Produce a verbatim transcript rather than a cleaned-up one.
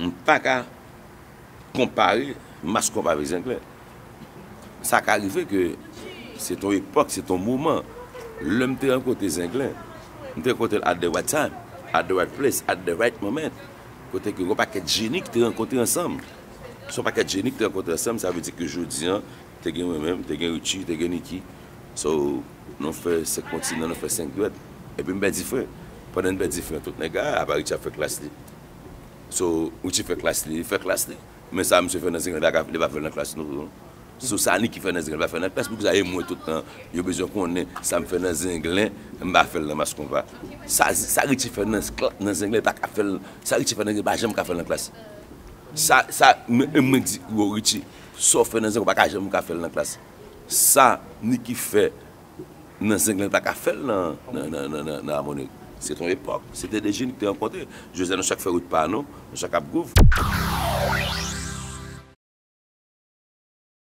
M pa ka konpare Mas Konpa avèk Zenglen. Sa ka rive ke se t on epòk, se t on moman. Lè m te rankontre Zenglen, m te rankontre l at the right time, at the right place, at the right moment. Kote ke yon pakèt jeni ki te rankontre ansanm. Se yon pakèt jeni ki te rankontre ansanm, sa vle di ke jodi an, te gen mwen menm, te gen Richie, te gen Nicky. So, nou fè senk kontinan, nou fè senk dwèt. Epi m pèdi fren. Pandan n pèdi fren, tout nèg la, apa Richie ap fè klas li. So, Richie fè klas li, li fè klas li. Men sa misye fè nan Zenglen, li pa ka, li pa fè l nan klas nou tou, non. So, sa Nicky fè nan Zenglen, li pa fè nan klas. Poukisa e mwen tout tan, yo bezwen konnen sa m fè nan Zenglen, m pa fè l nan Mas Konpa. Sa, sa Richie fè nan, nan Zenglen, li pa ka fè l. Sa Richie fè nan Zenglen, li pa janm ka fè l nan klas. Sa, sa, mwen, mwen di, yo, Richie, sa w fè nan Zenglen, ou pa ka janm ka fè l nan klas. Sa Nicky fè nan Zenglen, li pa ka fè l nan, nan, nan, nan, nan, nan Amonik. Se t on epòk, se te de jeni ki te rankontre. Jodi a, nou chak fè wout pa nou, nou chak ap gwouv.